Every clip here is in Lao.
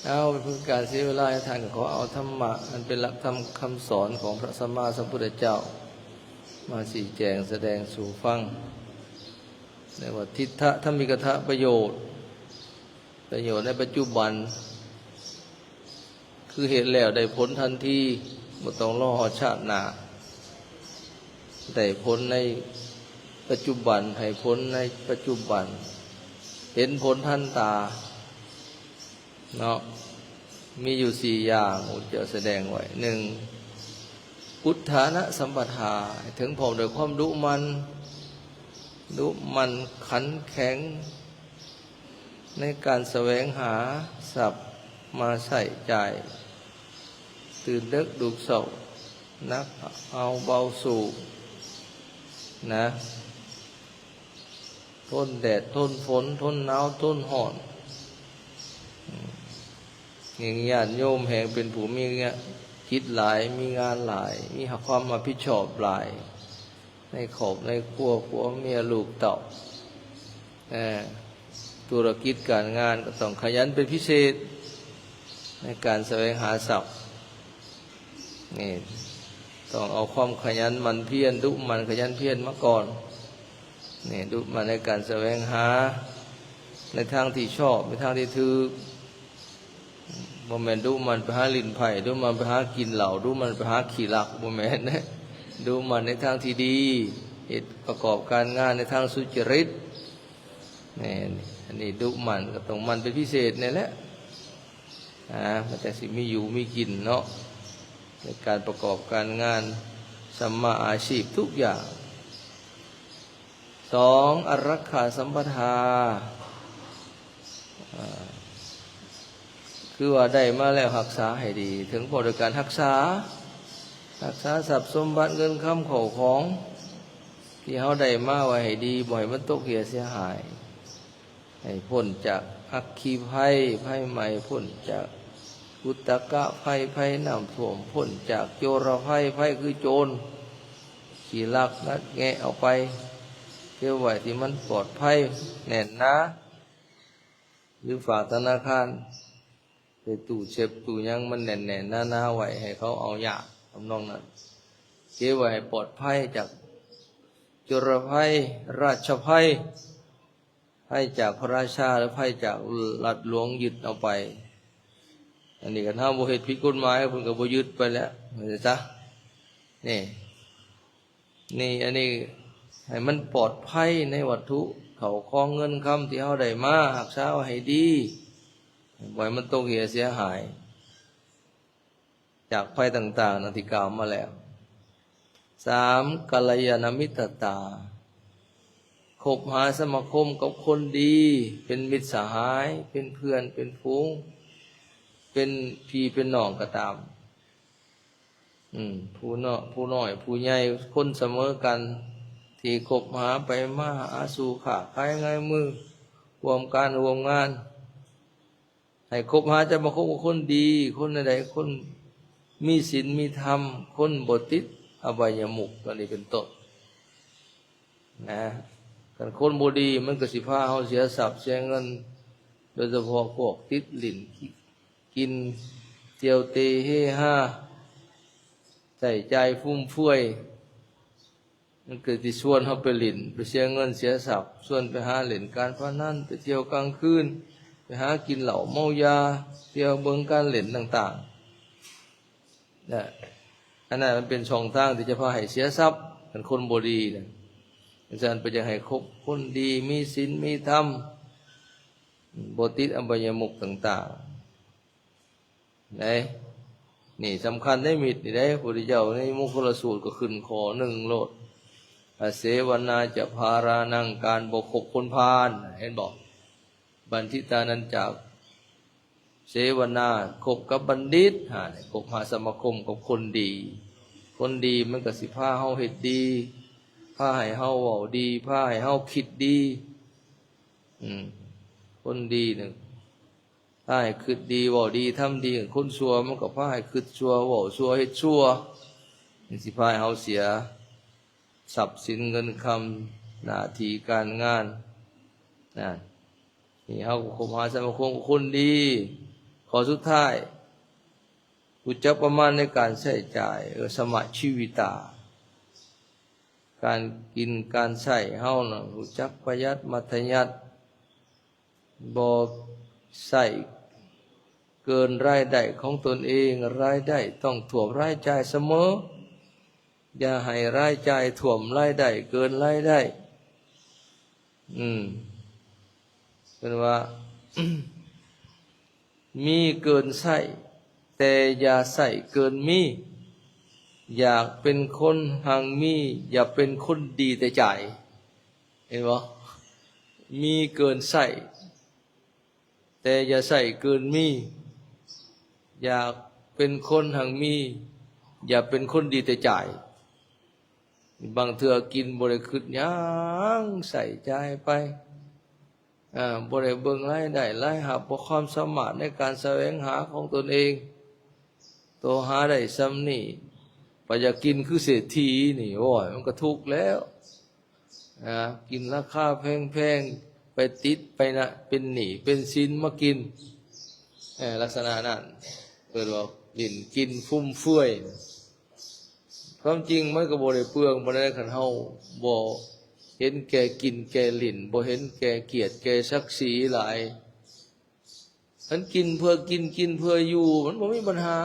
ເອົາ ເພື່ອເປັນການເສຍເວລາໃຫ້ທ່ານ ກໍຂໍເອົາທຳມະອັນເປັນຫຼັກທຳຄຳສອນຂອງພະສຳມາສຳພຸດທະເຈົ້າ ມາຊີ້ແຈງສະແດງສູ່ຟັງ ເອີ້ນວ່າ ທິດຖະທຳມິກະຖະປະໂຫຍດ, ປະໂຫຍດໃນປັດຈຸບັນ ຄືເຮັດແລ້ວໄດ້ຜົນທັນທີ ບໍ່ຕ້ອງລໍຮອດຊາດໜ້າ, ໄດ້ຜົນໃນປັດຈຸບັນ, ໃຫ້ຜົນໃນປັດຈຸບັນ, ເຫັນຜົນທັນຕາເນາະ. ມີຢູ່ສີ່ຢ່າງ ພະພຸດທະເຈົ້າສະແດງໄວ້. ໜຶ່ງ ອຸດຖານະສຳປະທາ, ໃຫ້ເຖິງພ້ອມດ້ວຍຄວາມດຸໝັ່ນ, ດຸໝັ່ນຂັນແຂງ ໃນການສະແຫວງຫາຊັບມາໃຊ້ຈ່າຍ, ຕື່ນເດິກລຸກເຊົ້າ, ໜັກເອົາເບົາສູ້ນະ, ທົນແດດ ທົນຝົນ ທົນໜາວ ທົນຮ້ອນ. ຍິ່ງຍາດໂຍມແຮ່ງເປັນຜູ້ມີກິດຫຼາຍ, ມີງານຫຼາຍ, ມີຄວາມຮັບຜິດຊອບຫຼາຍ ໃນຄອບໃນຄົວ ຜົວເມຍລູກເຕົ້າ ເອີ ທຸລະກິດການງານກໍຕ້ອງຂະຫຍັນເປັນພິເສດ ໃນການສະແຫວງຫາຊັບ. ນີ້ ຕ້ອງເອົາຄວາມຂະຫຍັນໝັ່ນພຽນ, ດຸໝັ່ນຂະຫຍັນພຽນມາກ່ອນ. ນີ້ ດຸໝັ່ນໃນການສະແຫວງຫາ ໃນທາງທີ່ຊອບ, ໃນທາງທີ່ຖືກ. ບໍ່ແມ່ນດຸໝັ່ນໄປຫາຫຼິ້ນໄພ້, ດຸໝັ່ນໄປຫາກິນເຫຼົ້າ, ດຸໝັ່ນໄປຫາຂີ້ລັກ, ບໍ່ແມ່ນ. ດຸໝັ່ນໃນທາງທີ່ດີ, ເຮັດປະກອບການງານໃນທາງສຸຈະລິດ. ແມ່ນ, ອັນນີ້ດຸໝັ່ນກໍຕ້ອງໝັ່ນເປັນພິເສດນີ້ແຫຼະ. ອາ, ມັນຈັ່ງຊິມີຢູ່ມີກິນເນາະ, ໃນການປະກອບການງານສຳມາອາຊີບທຸກຢ່າງ. ສອງ ອາລັກຂາສຳປະທາ, ອາ ຄືວ່າໄດ້ມາແລ້ວຮັກສາໃຫ້ດີ, ເຖິງພ້ອມດ້ວຍການຮັກສາ, ຮັກສາຊັບສົມບັດເງິນຄຳເຂົ້າຂອງທີ່ເຮົາໄດ້ມາໄວ້ໃຫ້ດີ, ບໍ່ໃຫ້ມັນຕົກເຫ່ຍເສຍຫາຍ, ໃຫ້ພົ້ນຈາກອັກຄີໄພ, ໄຟໄໝ້, ພົ້ນຈາກອຸດຕະກະໄພ, ໄພນ້ຳຖ້ວມ, ພົ້ນຈາກໂຈລະໄພ, ໄພຄືໂຈນ ຂີ້ລັກງັດແງະເອົາໄປ, ເກັບໄວ້ທີ່ມັນປອດໄພແໜ້ນໜາ ຫຼື ຝາກທະນາຄານ ໃສ່ຕູ້ເຊັບຕູ້ຫຍັງມັນແໜ້ນໆໜາໆໄວ້ ໃຫ້ເຂົາເອົາຍາກ ທຳນອງນັ້ນ, ເກັບໄວ້ໃຫ້ປອດໄພຈາກໂຈລະໄພ, ລາຊະໄພ, ໄພຈາກພະລາຊາ ຫຼື ໄພຈາກລັດຫຼວງຍຶດເອົາໄປ. ອັນນີ້ຄັນເຮົາບໍ່ເຮັດຜິດກົດໝາຍ ເພິ່ນກໍບໍ່ຍຶດໄປແລ້ວ ວ່າຊັ້ນຊະ. ນີ້ ນີ້ ອັນນີ້ໃຫ້ມັນປອດໄພໃນວັດຖຸເຂົ້າຂອງເງິນຄຳທີ່ເຮົາໄດ້ມາ, ຮັກສາໄວ້ໃຫ້ດີ, ບໍ່ໃຫ້ມັນຕົກເຫ່ຍເສຍຫາຍ ຈາກໄພຕ່າງໆນັ້ນທີ່ກ່າວມາແລ້ວ. ສາມ ກັນລະຍານະມິດຕະຕາ, ຄົບຫາສະມາຄົມກັບຄົນດີ, ເປັນມິດສະຫາຍ, ເປັນເພື່ອນ, ເປັນຝູງ, ເປັນພີ່ເປັນນ້ອງກໍຕາມ. ອືມ ຜູ້ເນາະ ຜູ້ນ້ອຍ ຜູ້ໃຫຍ່ ຄົນສະເໝີກັນ ທີ່ຄົບຫາໄປມາຫາສູ່ຄ້າຂາຍງາຍມື ຮ່ວມການຮ່ວມງານ ໃຫ້ຄົບຫາຈະມາຄົບກັບຄົນດີ ຄົນໃດໆ ຄົນມີສິນມີທຳ ຄົນບໍ່ຕິດອະບາຍະມຸກ ອັນນີ້ເປັນຕົ້ນນະ. ຄັນຄົນບໍ່ດີ ມັນກໍຊິພາເຮົາເສຍຊັບເສຍເງິນ ໂດຍສະເພາະພວກຕິດຫຼິ້ນ ກິນ ທ່ຽວເຕະເຮຮາ ໃຊ້ຈ່າຍຟຸມເຟືອຍ, ມັນກໍຊິຊວນເຮົາໄປຫຼິ້ນ ໄປເສຍເງິນເສຍຊັບ, ຊວນໄປຫາຫຼິ້ນການພະນັນ, ໄປທ່ຽວກາງຄືນ, ໄປຫາກິນເຫຼົ້າເມົາຢາ, ທ່ຽວເບິ່ງການຫຼິ້ນຕ່າງໆນະ. ອັນນັ້ນມັນເປັນຊ່ອງທາງທີ່ຈະພາໃຫ້ເສຍຊັບ ຄັນຄົນບໍ່ດີນະ. ຈັ່ງຊັ້ນ ເພິ່ນຢາກໃຫ້ຄົບຄົນດີ ມີສິນມີທຳ ບໍ່ຕິດອະບາຍະມຸກຕ່າງໆ ໄດ໋. ນີ້ສຳຄັນໃນມິດນີ້ໄດ໋. ພະພຸດທະເຈົ້າໃນມົງຄົນລະສູດກໍຂຶ້ນຂໍ້ໜຶ່ງໂລດ, ອະເສວະນາຈະພາລານັງ, ການບໍ່ຄົບຄົນພານ. ເຫັນບໍ່? ບັນທິຕານັນຈາ ເສວະນາ ຄົບກັບບັນດິດ, ຫາ ຄົບຫາສະມາຄົມກັບຄົນດີ. ຄົນດີມັນກໍຊິພາເຮົາເຮັດດີ, ພາໃຫ້ເຮົາເວົ້າດີ, ພາໃຫ້ເຮົາຄິດດີ. ອືມ ຄົນດີນີ້ ພາໃຫ້ຄິດດີ ເວົ້າດີ ທຳດີ. ຄົນຊົ່ວມັນກໍພາໃຫ້ຄິດຊົ່ວ ເວົ້າຊົ່ວ ເຮັດຊົ່ວ. ມັນຊິພາໃຫ້ເຮົາເສຍຊັບສິນເງິນຄຳ ໜ້າທີ່ການງານນະ. ນີ້ເຮົາກໍຄົບຫາສະມາຄົມກັບຄົນດີ, ຄ ຂໍ້ສຸດທ້າຍ ຮູ້ຈັກປະມານໃນການໃຊ້ຈ່າຍ ເອີ ສະມະຊີວິຕາ ການກິນການໃຊ້ເຮົານັ້ນ ຮູ້ຈັກປະຢັດມັດທະຍັດ ບໍ່ໃຊ້ເກີນລາຍໄດ້ຂອງຕົນເອງ, ລາຍໄດ້ຕ້ອງຖ້ວມລາຍຈ່າຍສະເໝີ, ຢ່າໃຫ້ລາຍຈ່າຍຖ້ວມລາຍໄດ້ເກີນລາຍໄດ້. ອືມ ເພິ່ນວ່າ ມີເກີນໃຊ້ ແຕ່ຢ່າໃຊ້ເກີນມີ, ຢາກເປັນຄົນຮັ່ງມີ ຢ່າເປັນຄົນດີແຕ່ຈ່າຍ. ເຫັນບໍ່? ມີເກີນໃຊ້ ແຕ່ຢ່າໃຊ້ເກີນມີ, ຢາກເປັນຄົນຮັ່ງມີ ຢ່າເປັນຄົນດີແຕ່ຈ່າຍ. ບາງເທື່ອກິນບໍ່ໄດ້ຄິດຫຍັງ ໃຊ້ຈ່າຍໄປ ອາ ບໍ່ໄດ້ເບິ່ງລາຍໄດ້ລາຍຮັບ ບໍ່ຄວາມສາມາດໃນການສະແຫວງຫາຂອງຕົນເອງ, ໂຕຫາໄດ້ສ່ຳນີ້ ໄປຢາກກິນຄືເສດຖີນີ້ ໂອ້ຍ ມັນກໍທຸກແລ້ວ ອາ ກິນລາຄາແພງໆ ໄປຕິດໄປນະ ເປັນໜີ້ເປັນສິນມາກິນ ເອີ ລັກສະນະນັ້ນ ເອີ້ນວ່າຫຼິ້ນກິນຟຸມເຟືອຍ. ຄວາມຈິງມັນກໍບໍ່ໄດ້ເປືອງປານໃດ ຄັນເຮົາບໍ່ເຫັນແກ່ກິນແກ່ຫຼິ້ນ, ບໍ່ເຫັນແກ່ກຽດແກ່ສັກສີຫຼາຍ. ຄັນກິນເພື່ອກິນ, ກິນເພື່ອຢູ່, ມັນບໍ່ມີບັນຫາ.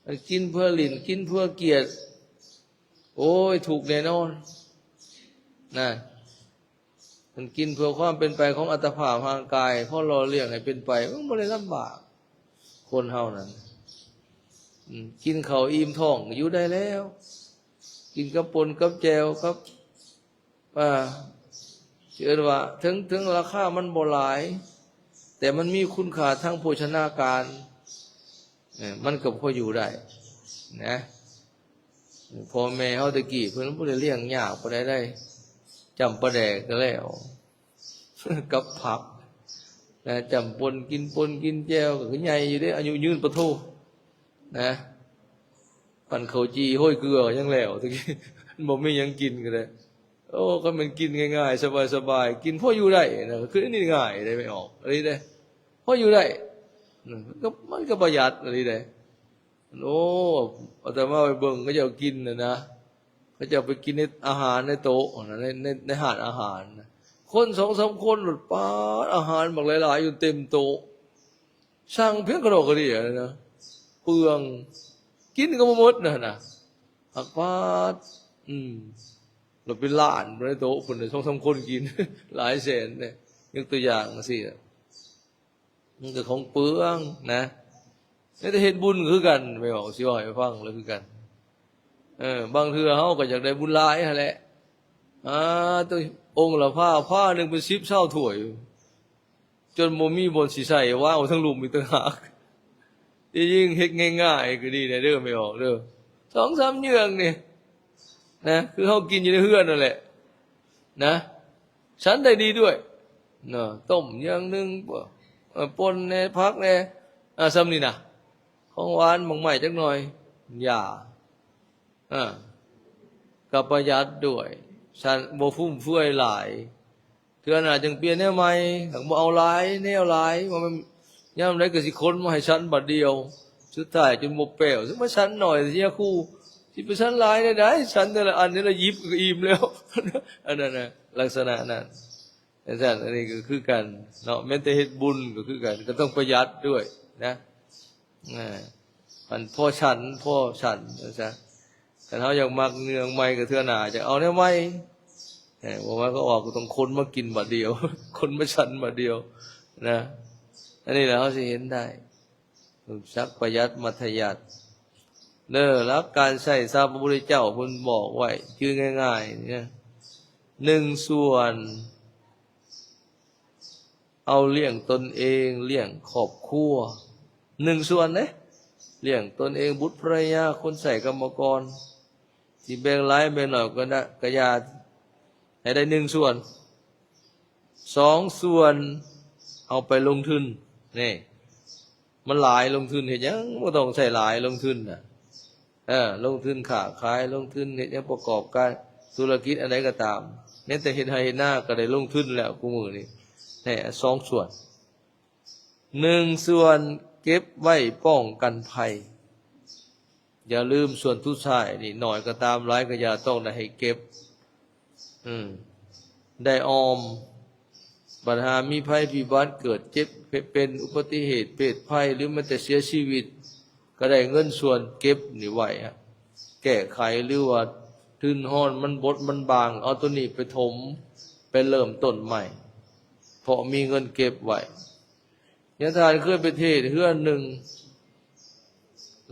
ຄັນກິນເພື່ອຫຼິ້ນ, ກິນເພື່ອກຽດ, ໂອ້ຍ ທຸກແນ່ນອນນະ. ມັນກິນເພື່ອຄວາມເປັນໄປຂອງອັດຕະພາບຮ່າງກາຍ, ພໍຫຼໍ່ລ້ຽງໃຫ້ເປັນໄປ, ມັນບໍ່ໄດ້ລຳບາກ. ຄົນເຮົານັ້ນ ອືມ ກິນເຂົ້າອີ່ມທ້ອງຢູ່ໄດ້ແລ້ວ, ກິນກັບປົ່ນກັບແຈ່ວ ກັບ ອ່າ ຊິເອີ້ນວ່າ ເຖິງ ເຖິງລາຄາມັນບໍ່ຫຼາຍ ແຕ່ມັນມີຄຸນຄ່າທາງໂພຊະນາການ, ເອີ ມັນກໍພໍຢູ່ໄດ້ນະ. ພໍ່ແມ່ເຮົາແຕ່ກີ້ເພິ່ນບໍ່ໄດ້ລ້ຽງຍາກປານໃດໃດ, ຈ້ຳປາແດກກໍແລ້ວ ກັບຜັກນະ, ຈ້ຳປົ່ນ ກິນປົ່ນກິນແຈ່ວ ກໍຄືໃຫຍ່ຢູ່ເດ້, ອາຍຸຍືນປະໂທນະ. ປັ້ນເຂົ້າຈີ່ໂຮຍເກືອກໍຍັງແລ້ວ, ແຕ່ກີ້ບໍ່ມີຫຍັງກິນກໍໄດ້. ໂອ້ ຄັນແມ່ນກິນງ່າຍໆ ສະບາຍໆ ກິນພໍຢູ່ໄດ້ນະ, ຄືອັນນີ້ງ່າຍໄດ໋ ແມ່ອອກ ອັນນີ້ເດ້ ພໍຢູ່ໄດ້ ມັນກໍ ມັນກໍປະຢັດອັນນີ້ເດ້. ໂອ້ ອາດຕະມາໄປເບິ່ງເຂົາເຈົ້າກິນນະນະ, ເຂົາເຈົ້າໄປກິນໃນອາຫານໃນໂຕະນະ, ໃນ ໃນ ໃນຮ້ານອາຫານນະ, ຄົນສອງສາມຄົນໂລດ ປາດ ອາຫານບັກຫຼາຍໆຢູ່ເຕັມໂຕະ, ສັ່ງພຽງກະດອກກະເດຍນະ, ເປືອງ, ກິນກໍບໍ່ໝົດນະນະ, ຫາກປາດ ອືມ ລະເປັນລ້ານໃນໂຕະພຸ້ນນະ, ສອງສາມຄົນກິນ ຫຼາຍແສນເດ້. ຍົກຕົວຢ່າງຈັ່ງຊີ້ນະ, ມັນກໍຂອງເປືອງນະ. ແຕ່ເຮັດບຸນກໍຄືກັນ, ແມ່ອອກຊິເວົ້າໃຫ້ຟັງລະຄືກັນ. ເອີ ບາງເທື່ອເຮົາກໍຢາກໄດ້ບຸນຫຼາຍຫັ້ນແຫຼະ, ອາ ໂຕ ອົງລະພາ ພາໜຶ່ງເປັນສິບຊາວຖ້ວຍ ຈົນບໍ່ມີບ່ອນຊິໃສ່, ວາງໄວ້ເທິງລຸ່ມອີກຕ່າງຫາກ. ທີ່ຈິງເຮັດງ່າຍໆກໍດີແດ່ເດີ ແມ່ອອກເດີ, ສອງສາມເຍືອງນີ້ນະ, ຄືເຮົາກິນຢູ່ໃນເຮືອນນັ້ນແຫຼະນະ, ສັນໄດ້ດີດ້ວຍເນາະ. ຕົ້ມເຍືອງໜຶ່ງ, ເອີ ປົ່ນແດ່, ຜັກແດ່ ອາ ສ່ຳນີ້ນະ, ຂອງຫວານ ໝາກໄມ້ຈັກໜ່ອຍ, ຢາ ອາ ກໍປະຢັດດ້ວຍ, ສັນ ບໍ່ຟຸມເຟືອຍຫຼາຍ. ເທື່ອໜ້າຈຶ່ງປ່ຽນແນວໃໝ່, ຫາກບໍ່ເອົາຫຼາຍ ແນວຫຼາຍ, ວ່າມັນຍາມໃດກໍຊິຂົນມາໃຫ້ສັນບາດດຽວ, ສຸດທ້າຍຈົນບໍ່ແປ້ວ. ຊິມາສັນໜ້ອຍເສຍຄູ່, ຊິໄປສັນຫຼາຍແນວໃດ? ສັນແຕ່ລະອັນ ແຕ່ລະຫຍິບກໍອີ່ມແລ້ວ. ອັນນັ້ນນະ, ລັກສະນະນັ້ນ. ຈັ່ງຊັ້ນ ອັນນີ້ກໍຄືກັນເນາະ, ແມ່ນແຕ່ເຮັດບຸນກໍຄືກັນ, ກໍຕ້ອງປະຢັດດ້ວຍນະ. ອາ ມັນພໍສັນ ພໍສັນວ່າຊະ. ຄັນເຮົາຢາກມັກເລື່ອງໃໝ່ກໍເທື່ອໜ້າຈະເອົາແນວໃໝ່, ເອີ ບໍ່ວ່າກໍອອກ ກໍຕ້ອງຂົນມາກິນບາດດຽວ, ຂົນມາສັນບາດດຽວນະ. ອັນນີ້ແຫຼະເຮົາຊິເຫັນໄດ້ ຮູ້ຈັກປະຢັດມັດທະຍັດເດີ. ຫຼັກການໃຊ້ຊັບ ພະພຸດທະເຈົ້າເພິ່ນບອກໄວ້ ຈື່ງ່າຍໆນີ້ນະ, ໜຶ່ງສ່ວນ ເອົາລ້ຽງຕົນເອງ, ລ້ຽງຄອບຄົວ ໜຶ່ງສ່ວນເດ້, ລ້ຽງຕົນເອງ, ບຸດພະລະຍາ, ຄົນໃຊ້, ກຳມະກອນ, ຊິແບ່ງຫຼາຍແບ່ງໜ້ອຍກໍໄດ້ ກໍຢ່າ, ໃຫ້ໄດ້ໜຶ່ງສ່ວນ. ສອງສ່ວນ ເອົາໄປລົງທຶນ. ນີ້ ມັນຫຼາຍ, ລົງທຶນເຮັດຫຍັງ? ບໍ່ຕ້ອງໃຊ້ຫຼາຍ, ລົງທຶນນະ. ເອີ ລົງທຶນຄ້າຂາຍ, ລົງທຶນເຮັດຫຍັງ, ປະກອບການທຸລະກິດອັນໃດກໍຕາມ, ແມ້ແຕ່ເຮັດໄຮ່ເຮັດນາກໍໄດ້ລົງທຶນແລ້ວ ຄູ່ມື້ນີ້. ແທ້ ສອງສ່ວນ, ໜຶ່ງສ່ວນ ເກັບໄວ້ປ້ອງກັນໄພ. ຢ່າລືມສ່ວນສຸດທ້າຍນີ້ ໜ້ອຍກໍຕາມ ຫຼາຍກໍຢ່າ ຕ້ອງໄດ້ໃຫ້ເກັບ ອືມ ໄດ້ອອມ. ບັດຫາມີໄພພິບັດ ເກີດເຈັບເປັນ ອຸບັດຕິເຫດເພດໄພ ຫຼືແມ່ນແຕ່ເສຍຊີວິດ ກໍໄດ້ເງິນສ່ວນເກັບນີ້ໄວ້ ແກ້ໄຂ ຫຼືວ່າທຶນຮອນມັນບົດມັນບາງ ເອົາໂຕນີ້ໄປຖົມ ໄປເລີ່ມຕົ້ນໃໝ່ ເພາະມີເງິນເກັບໄວ້. ຍາທ່ານເຄີຍໄປເທດເຮືອນໜຶ່ງ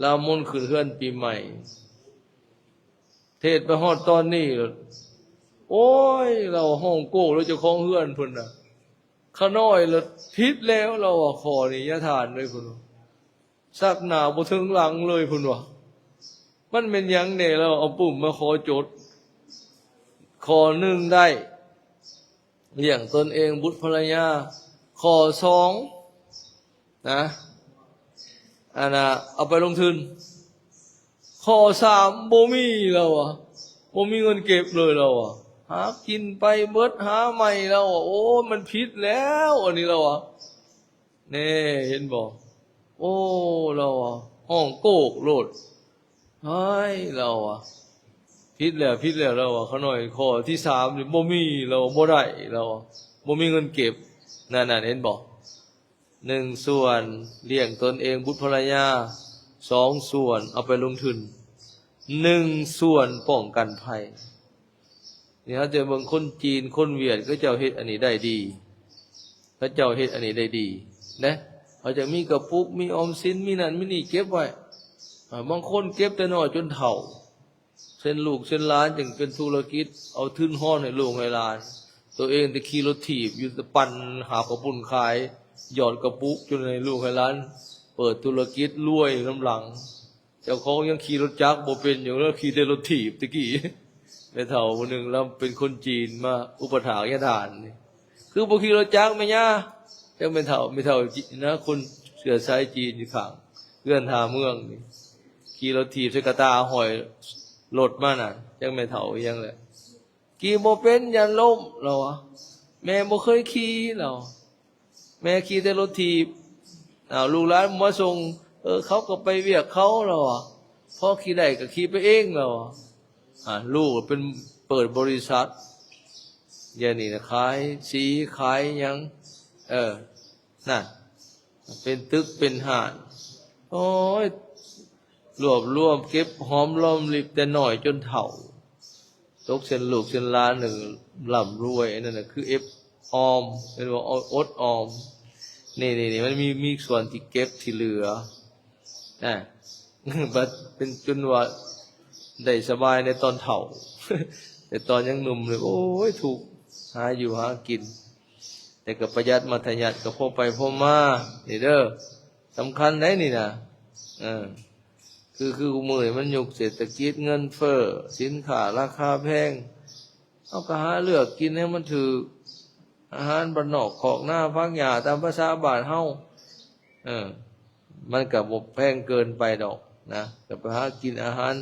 ລາມົນຂຶ້ນເຮືອນປີໃໝ່ ເທດໄປຮອດຕອນນີ້ ໂອ້ຍ ລາວຮ້ອງໂກ້ລະ ເຈົ້າຂອງເຮືອນເພິ່ນນະ. ຂ້ານ້ອຍລະຜິດແລ້ວ ລາວວ່າ ຂໍ້ນີ້ຍາທ່ານເອີຍ ເພິ່ນວ່າ ຊັກໜ້າບໍ່ເຖິງຫຼັງເລີຍ ເພິ່ນວ່າ. ມັນແມ່ນຫຍັງແດ່? ລາວເອົາປຶ້ມມາຂໍຈົດ. ຂໍ້ໜຶ່ງໄດ້ ລ້ຽງຕົນເອງ ບຸດ ພັນລະຍາ. ຂໍ້ສອງນະ ອັນນ່າ ເອົາໄປລົງທຶນ. ຂໍ້ສາມ ບໍ່ມີ ລາວວ່າ ບໍ່ມີເງິນເກັບເລີຍ ລາວວ່າ. ຫາກິນໄປເບິດ ຫາໃໝ່ ລາວວ່າ. ໂອ້ ມັນຜິດແລ້ວ ອັນນີ້ ລາວວ່າ. ແນ່ ເຫັນບໍ່? ໂອ້ ລາວວ່າ ຮ້ອງໂກກໂລດ. ຫາຍ ລາວວ່າ ຜິດແລ້ວ ຜິດແລ້ວ ລາວວ່າ. ຂ້ານ້ອຍ ຂໍ້ທີສາມນີ້ບໍ່ມີ ລາວວ່າ ບໍ່ໄດ້ ລາວວ່າ ບໍ່ມີເງິນເກັບ. ນັ້ນໆ ເຫັນບໍ່? ໜຶ່ງສ່ວນລ້ຽງຕົນເອງ ບຸດ ພັນລະຍາ, ສອງສ່ວນເອົາໄປລົງທຶນ, ໜຶ່ງສ່ວນປ້ອງກັນໄພ. ນີ້ເຮົາຈະເບິ່ງຄົນຈີນ ຄົນຫວຽດ ເຂົາເຈົ້າເຮັດອັນນີ້ໄດ້ດີ, ເຂົາເຈົ້າເຮັດອັນນີ້ໄດ້ດີນະ. ເຂົາຈະມີກະປຸກ ມີອອມສິນ ມີນັ້ນມີນີ້ເກັບໄວ້. ອາ ບາງຄົນເກັບແຕ່ນ້ອຍຈົນເຖົ້າ ເຊັ່ນລູກເຊັ່ນຫຼານຈຶ່ງເປັນທຸລະກິດ ເອົາທຶນຮອນໃຫ້ລູກໃຫ້ຫຼານ, ໂຕເອງແຕ່ຂີ່ລົດຖີບຢູ່ ແຕ່ປັ່ນຫາບເຂົ້າປຸ້ນຂາຍ ຢອດກະປຸກຈົນໃຫ້ລູກໃຫ້ຫຼານເປີດທຸລະກິດລວຍນຳຫຼັງ. ເຈົ້າຂອງຍັງຂີ່ລົດຈັກບໍ່ເປັນຢູ່ ລາວຂີ່ແຕ່ລົດຖີບແຕ່ກີ້. ແມ່ເຖົ້າຜູ້ໜຶ່ງ ລາວເປັນຄົນຈີນມາອຸປະຖາກຍາທ່ານນີ້ ຄືບໍ່ຂີ່ລົດຈັກແມ່ຍ່າ? ຈັກແມ່ເຖົ້າ ແມ່ເຖົ້ານະ ຄົນເຊື້ອສາຍຈີນຢູ່ຂ້າງເຮືອນທ່າເມືອງນີ້ ຂີ່ລົດຖີບໃສ່ກະຕ່າຫ້ອຍລົດມານັ້ນ ຈັກແມ່ເຖົ້າອີ່ຫຍັງແຫຼະ. ຂີ່ບໍ່ເປັນ ຢ້ານລົ້ມ ລາວວ່າ. ແມ່ບໍ່ເຄີຍຂີ່ ລາວ ແມ່ຂີ່ແຕ່ລົດຖີບ. ອ້າວ ລູກຫຼານມາສົ່ງ ເອີ ເຂົາກໍໄປວຽກເຂົາ ລາວວ່າ. ພໍຂີ່ໄດ້ກໍຂີ່ໄປເອງ ລາວວ່າ. ອ່າ ລູກເປັນ ເປີດບໍລິສັດ ດຽວນີ້ນະ ຂາຍສີ ຂາຍຫຍັງ ເອີ ນັ້ນ ເປັນຕຶກເປັນຮ້ານ. ໂອ້ຍ ລວບລວມເກັບຫອມລອມລິບ ແຕ່ນ້ອຍຈົນເຖົ້າ ຕົກເຊັ່ນລູກເຊັ່ນຫຼານ ເອີ ລ່ຳລວຍ. ອັນນັ້ນນະຄືເກັບອອມ ເຫັນບໍ່? ອົດອອມ. ນີ້ໆໆ ມັນມີ ມີສ່ວນທີ່ເກັບທີ່ເຫຼືອນະ. ບັດເປັນຈົນວ່າໄດ້ສະບາຍໃນຕອນເຖົ້າ ແຕ່ຕອນຍັງໜຸ່ມນີ້ ໂອ້ຍ ທຸກ ຫາຢູ່ຫາກິນ. ແຕ່ກໍປະຢັດມັດທະຍັດກໍພໍໄປພໍມາ ນີ້ເດີ ສຳຄັນໃດນີ້ນະ. ເອີ ຄື ຄືມື້ນີ້ມັນຍຸກເສດຖະກິດເງິນເຟີ້ ສິນຄ້າລາຄາແພງ ເຮົາກໍຫາເລືອກກິນໃຫ້ມັນຖືກ ອາຫານບ້ານນອກຄອກນາຜັກຫຍ້າຕາມພາສາບ້ານເຮົາ. ເອີ ມັນກໍບໍ່ແພງເກີນໄປດອກນະ ກໍໄປຫາກິນອາຫານ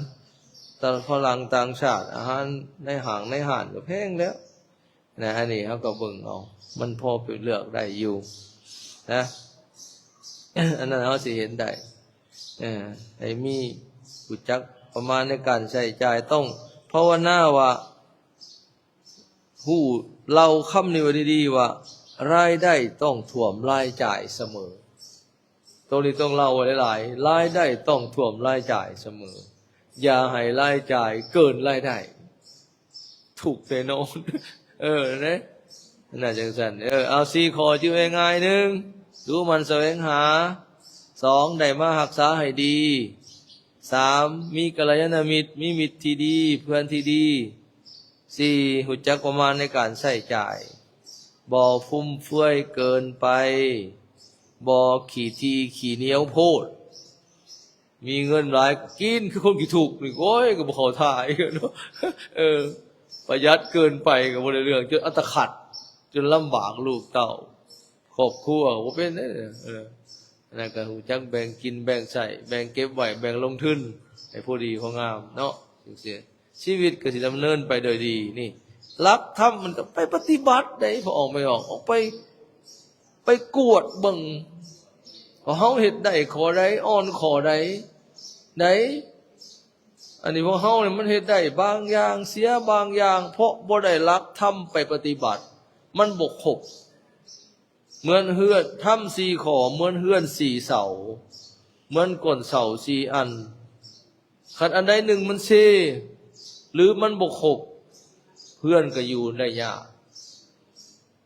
ຕາ ຝຣັ່ງຕ່າງຊາດ ອາຫານໃນຫ້າງໃນຮ້ານກໍແພງແລ້ວ ນະ. ອັນນີ້ເຮົາກໍເບິ່ງເອົາ ມັນພໍໄປເລືອກໄດ້ຢູ່ນະ. ອັນນັ້ນເຮົາຊິເຫັນໄດ້ ເອີ ໃຫ້ມີ ຮູ້ຈັກປະມານໃນການໃຊ້ຈ່າຍ. ຕ້ອງພາວະນາວ່າ ຮູ້ເຫຼົ່າຄຳນີ້ໄວ້ດີໆ ວ່າ ລາຍໄດ້ຕ້ອງຖ້ວມລາຍຈ່າຍສະເໝີ. ໂຕນີ້ຕ້ອງເລົ່າໄວ້ຫຼາຍໆ ລາຍໄດ້ຕ້ອງຖ້ວມລາຍຈ່າຍສະເໝີ. ຢ່າໃຫ້ລາຍຈ່າຍເກີນລາຍໄດ້ ທຸກແນ່ນອນ. ເອີ ເດ້ ໜ້າຈັ່ງຊັ້ນ. ເອີ ເອົາສີ່ຂໍ້ຈື່ງ່າຍໆ ໜຶ່ງ ດູໝັ່ນສະແຫວງຫາ, ສອງ ໄດ້ມາຮັກສາໃຫ້ດີ, ສາມ ມີກັນລະຍານະມິດ ມີມິດທີ່ດີ ເພື່ອນທີ່ດີ, ສີ່ ຮູ້ຈັກປະມານໃນການໃຊ້ຈ່າຍ, ບໍ່ຟຸມເຟືອຍເກີນໄປ, ບໍ່ຂີ້ຖີ່ຂີ້ໜຽວໂພດ. ມີເງິນຫຼາຍກໍກິນຄືຄົນຂີ້ທຸກນີ້ ໂອ້ຍ ກໍບໍ່ເຂົ້າທ່າອີກເນາະ. ເອີ ປະຢັດເກີນໄປກໍບໍ່ໄດ້ເລື່ອງ ຈົນອັດຕະຂັດ ຈົນລຳບາກລູກເຕົ້າ ຄອບຄົວ ບໍ່ເປັນເດ້. ເອີ ອັນນັ້ນກໍຮູ້ຈັກແບ່ງກິນແບ່ງໃຊ້ ແບ່ງເກັບໄວ້ ແບ່ງລົງທຶນໃຫ້ພໍດີພໍງາມເນາະ ຈັ່ງຊີ້ ຊີວິດກໍຊິດຳເນີນໄປໂດຍດີ. ນີ້ຫຼັກທຳ ມັນກໍໄປປະຕິບັດໄດ໋ ພໍອອກໄປອອກ ອອກໄປ ໄປກວດເບິ່ງ ເພາະເຮົາເຮັດໄດ້ຂໍ້ໃດ ອ່ອນຂໍ້ໃດ ໃດ ອັນນີ້ພວກເຮົານີ້ມັນເຮັດໄດ້ບາງຢ່າງ ເສຍບາງຢ່າງ ເພາະບໍ່ໄດ້ຫຼັກທຳໄປປະຕິບັດ ມັນບໍ່ຄົບ. ເໝືອນເຮືອນ ທຳສີ່ຂໍ້ ເໝືອນເຮືອນສີ່ເສົາ ເໝືອນກົ້ນເສົາສີ່ອັນ. ຄັນອັນໃດໜຶ່ງມັນເຊ ຫຼືມັນບໍ່ຄົບ ເຮືອນກໍຢູ່ໄດ້ຍາກ.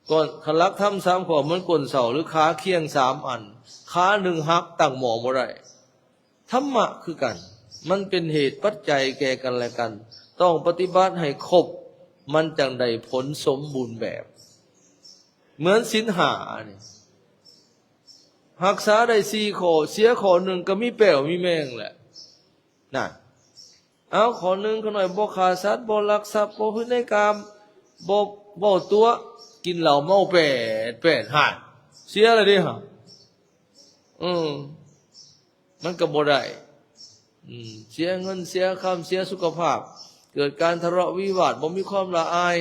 ກ່ອນ ຄັນຫຼັກທຳສາມຂໍ້ ເໝືອນກົ້ນເສົາ ຫຼືຂາຄຽງສາມອັນ ຂາໜຶ່ງຫັກ ຕັ້ງໝໍ້ບໍ່ໄດ້. ທຳມະຄືກັນ ມັນເປັນເຫດປັດໄຈແກ່ກັນແລະກັນ ຕ້ອງປະຕິບັດໃຫ້ຄົບ ມັນຈັ່ງໄດ້ຜົນສົມບູນແບບ. ເໝືອນສິນຫ້ານີ້ ຮັກສາໄດ້ສີ່ຂໍ້ ເສຍຂໍ້ໜຶ່ງກໍມີແປ້ວມີແມງແຫຼະ ນະ. ເອົາ ຂໍ້ໜຶ່ງ ຂ້ານ້ອຍບໍ່ຂ້າສັດ ບໍ່ລັກຊັບ ບໍ່ຜິດໃນກາມ ບໍ່ເວົ້າຕົວະ ກິນເຫຼົ້າເມົາແປດແປດ ຫັ້ນ ເສຍແລ້ວເດ້ຫັ້ນ. ເອີ ມັນກໍບໍ່ໄດ້ ອືມ ເສຍເງິນເສຍຄຳ ເສຍສຸຂະພາບ ເກີດການທະເລາະວິວາດ ບໍ່ມີຄວາມລະອາຍ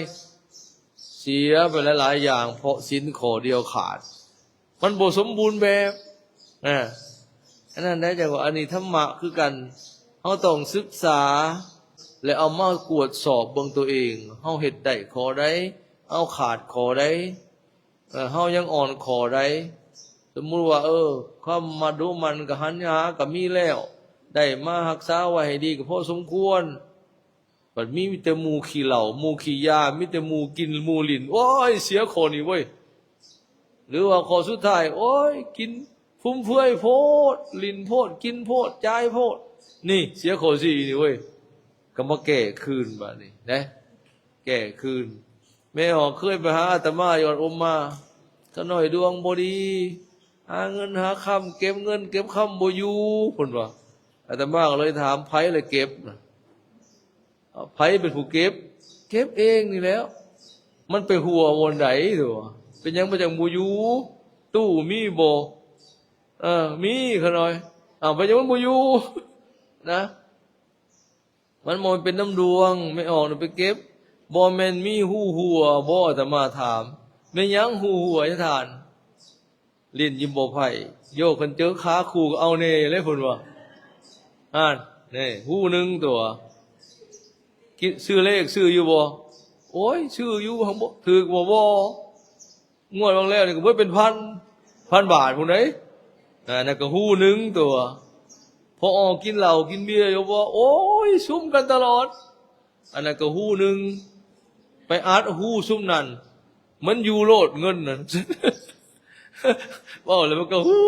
ເສຍໄປຫຼາຍໆຢ່າງ ເພາະສິນຂໍ້ດຽວຂາດ ມັນບໍ່ສົມບູນແບບ ອາ ອັນນັ້ນໄດ້ ຈັ່ງວ່າອັນນີ້ທຳມະຄືກັນ ເຮົາຕ້ອງສຶກສາ ແລະ ເອົາມາກວດສອບເບິ່ງຕົວເອງ ເຮົາເຮັດໄດ້ຂໍ້ໃດ ເຮົາຂາດຂໍ້ໃດ ເອີ ເຮົາຍັງອ່ອນຂໍ້ໃດ. ສົມມຸດວ່າ ເອີ ຄວາມມາດຸໝັ່ນກະຫັນຫາກະມີແລ້ວ ໄດ້ມາຮັກສາໄວ້ໃຫ້ດີກໍພໍສົມຄວນ. ບັດມີ ມີແຕ່ໝູ່ຂີ້ເຫຼົ້າ ໝູ່ຂີ້ຢາ ມີແຕ່ໝູ່ກິນ ໝູ່ຫຼິ້ນ ໂອ້ຍ ເສຍຂໍ້ນີ້ເວີຍ. ຫຼືວ່າຂໍ້ສຸດທ້າຍ ໂອ້ຍ ກິນຟຸມເຟືອຍໂພດ ຫຼິ້ນໂພດ ກິນໂພດ ຈ່າຍໂພດ ນີ້ ເສຍຂໍ້ສີ່ນີ້ເວີຍ. ກໍມາແກ້ຄືນບາດນີ້ນະ ແກ້ຄືນ. ແມ່ອອກເຄີຍໄປຫາອາດຕະມາຢູ່ວັດອົມມາ ຂ້ານ້ອຍດວງບໍ່ດີ ຫາເງິນຫາຄຳ ເກັບເງິນເກັບຄຳບໍ່ຢູ່ ເພິ່ນວ່າ. ອາດຕະມາກໍເລີຍຖາມ ໃຜລະເກັບນະ? ໃຜເປັນຜູ້ເກັບ? ເກັບເອງນີ້ແຫຼ້ວ. ມັນໄປຮົ່ວບ່ອນໃດຕົວະ? ເປັນຫຍັງມັນຈັ່ງບໍ່ຢູ່? ຕູ້ມີບໍ່? ເອີ ມີຂ້ານ້ອຍ. ອ້າວ ເປັນຫຍັງມັນບໍ່ຢູ່ນະ? ມັນບໍ່ແມ່ນເປັນນຳດວງ ແມ່ອອກນະໄປເກັບ. ບໍ່ແມ່ນມີຮູຮົ່ວບໍ່? ອາດຕະມາຖາມ. ແມ່ນຫຍັງຮູຮົ່ວ ຍາທ່ານ? ຫຼິ້ນຢູ່ບໍ່ໄພ້ ໂຍ ຄັນເຈີຂາຄູ່ກໍເອົາແນ່ເລີຍ ເພິ່ນວ່າ. ຫັ້ນ ນີ້ ຮູໜຶ່ງຕົວະ. ກິ ຊື້ເລກຊື້ຢູ່ບໍ່? ໂອ້ຍ ຊື້ຢູ່ ຫັງບໍ່ ຖືກບໍ່? ບໍ່. ງວດວ່າງແລ້ວນີ້ກໍເບິດເປັນພັນ ພັນບາດພຸ້ນເດ້. ອັນນັ້ນກໍຮູໜຶ່ງຕົວະ. ພໍອອກກິນເຫຼົ້າກິນເບຍຢູ່ບໍ່? ໂອ້ຍ ຊຸມກັນຕະຫຼອດ. ອັນນັ້ນກໍຮູໜຶ່ງ. ໄປອັດຮູຊຸມນັ້ນ ມັນຢູ່ໂລດເງິນນັ້ນ. ເວົ້າແລ້ວມັນກໍຮູ້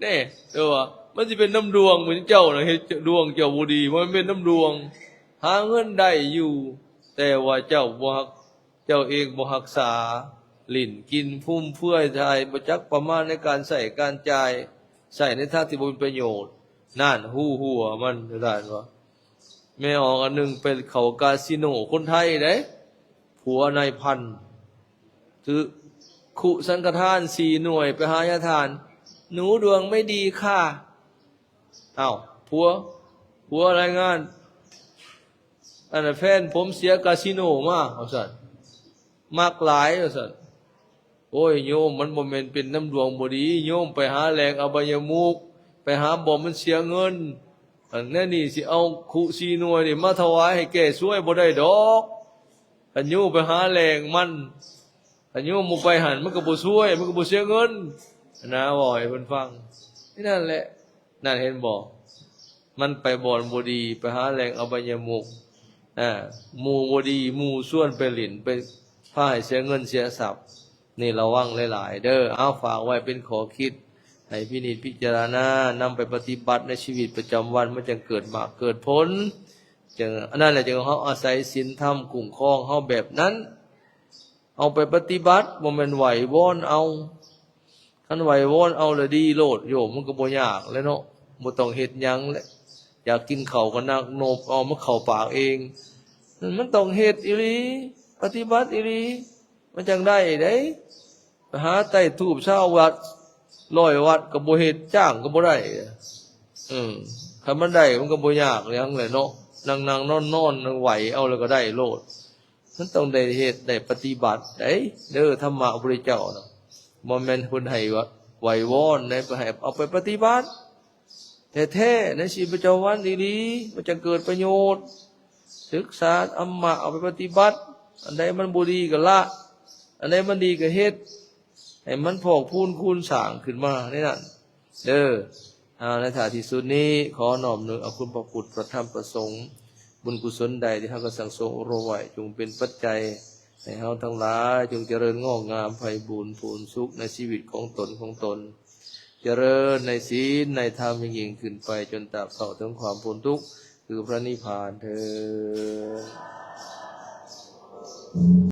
ແນ່ ແຕ່ວ່າມັນຊິເປັນນຳດວງ ເປັນເຈົ້ານະເຮັດດວງເຈົ້າບໍ່ດີ ມັນເປັນນຳດວງ. ຫາເງິນໄດ້ຢູ່ ແຕ່ວ່າເຈົ້າບໍ່ຮັກ ເຈົ້າເອງບໍ່ຮັກສາ ຫຼິ້ນກິນຟຸມເຟືອຍ ໃຊ້ບໍ່ຈັກປະມານໃນການໃຊ້ການຈ່າຍ ໃຊ້ໃນທາງທີ່ບໍ່ເປັນປະໂຫຍດ. ນັ້ນ ຮູຮົ່ວມັນ ທ່ານວ່າ. ແມ່ອອກອັນໜຶ່ງໄປເຂົ້າກາສິໂນຄົນໄທເດ້ ຜົວນາຍພັນ ຖືກຄຸສັງຄະທານສີ່ໜ່ວຍ ໄປຫາຍາທ່ານ "หนูดวงไม่ดีค่ะ" ອ້າວ ຜົວ ຜົວລາຍງານ "ອັນນະ ແຟນຜົມເສຍກາສິໂນມາ" ວ່າຊັ້ນ "ມັກຫຼາຍ" ວ່າຊັ້ນ. ໂອ້ຍໂຍມ ມັນບໍ່ແມ່ນເປັນນຳດວງບໍ່ດີ ໂຍມໄປຫາແຫຼ່ງອະບາຍະມຸກ ໄປຫາບ່ອນມັນເສຍເງິນ. ອັນແນວນີ້ຊິເອົາຄຸສີ່ໜ່ວຍນີ້ມາຖວາຍໃຫ້ແກ້ຊວຍບໍ່ໄດ້ດອກ. ຄັນໂຍມໄປຫາແຫຼ່ງມັນ ຄັນໂຍມບໍ່ໄປຫັ້ນ ມັນກໍບໍ່ຊວຍ ມັນກໍບໍ່ເສຍເງິນນະ ເວົ້າໃຫ້ເພິ່ນຟັງ. ນີ້ນັ້ນແຫຼະ ນັ້ນເຫັນບໍ່? ມັນໄປບ່ອນບໍ່ດີ ໄປຫາແຫຼ່ງອະບາຍະມຸກ ອາ ໝູ່ບໍ່ດີ ໝູ່ຊວນໄປຫຼິ້ນ ໄປພາໃຫ້ເສຍເງິນເສຍຊັບ. ນີ້ລະວັງຫຼາຍໆເດີ. ເອົາ ຝາກໄວ້ເປັນຂໍ້ຄິດ ໃຫ້ພິນິດພິຈາລະນາ ນຳໄປປະຕິບັດໃນຊີວິດປະຈຳວັນ ມັນຈັ່ງເກີດໝາກເກີດຜົນ. ຈຶ່ງ ອັນນັ້ນແຫຼະ ຈຶ່ງເຮົາອາໄສສິນທຳຄຸ້ມຄອງເຮົາແບບນັ້ນ. ເອົາໄປປະຕິບັດ ບໍ່ແມ່ນໄຫວ້ວອນເອົາ. ຄັນໄຫວ້ວອນເອົາລະດີໂລດໂຍມ ມັນກໍບໍ່ຍາກແຫຼະເນາະ ບໍ່ຕ້ອງເຮັດຫຍັງແຫຼະ. ຢາກກິນເຂົ້າກໍນັກນົບເອົາ ມັນເຂົ້າປາກເອງ. ມັນຕ້ອງເຮັດອີ່ຫຼີ ປະຕິບັດອີ່ຫຼີ ມັນຈັ່ງໄດ້ເດ້. ໄປຫາໄຕ້ທູບຊາວວັດ ຮ້ອຍວັດກໍບໍ່ເຮັດ ຈ້າງກໍບໍ່ໄດ້. ເອີ ຄັນມັນໄດ້ ມັນກໍບໍ່ຍາກຫຍັງແຫຼະເນາະ ນັ່ງໆນອນໆ ໄຫວ້ເອົາແລ້ວກໍໄດ້ໂລດ. ມັນຕ້ອງໄດ້ເຮັດໄດ້ປະຕິບັດໄດ໋ເດີ ທຳມະພະພຸດທະເຈົ້ານະ ບໍ່ແມ່ນເພິ່ນໃຫ້ວ່າ ໄຫວ້ວອນໃນ ໃຫ້ເອົາໄປປະຕິບັດແທ້ໆ ໃນຊີວິດປະຈຳວັນອີ່ຫຼີ ມັນຈະເກີດປະໂຫຍດ. ສຶກສາທຳມະ ເອົາໄປປະຕິບັດ, ອັນໃດມັນບໍ່ດີກໍລະ, ອັນໃດມັນດີກໍເຮັດ ໃຫ້ມັນພອກພູນຄູນສ້າງຂຶ້ນມາໃນນັ້ນເດີ. ອາ ໃນທ້າຍທີ່ສຸດນີ້ ຂໍນ້ອມນຶກເອົາຄຸນພະພຸດ ພະທຳ ພະສົງ, ບຸນກຸສົນໃດທີ່ເຮົາກໍສັ່ງສົມອົບຮົມໄວ້ ຈົ່ງເປັນປັດໄຈໃຫ້ເຮົາທັງຫຼາຍ ຈົ່ງຈະເລີນງອກງາມ ໄພບູນພູນສຸກໃນຊີວິດຂອງຕົນຂອງຕົນ, ຈະເລີນໃນສິນໃນທຳຍິ່ງໆຂຶ້ນໄປ ຈົນຕາບເທົ່າເຖິງຄວາມພົ້ນທຸກ ຄືພະນິບພານເທີນ.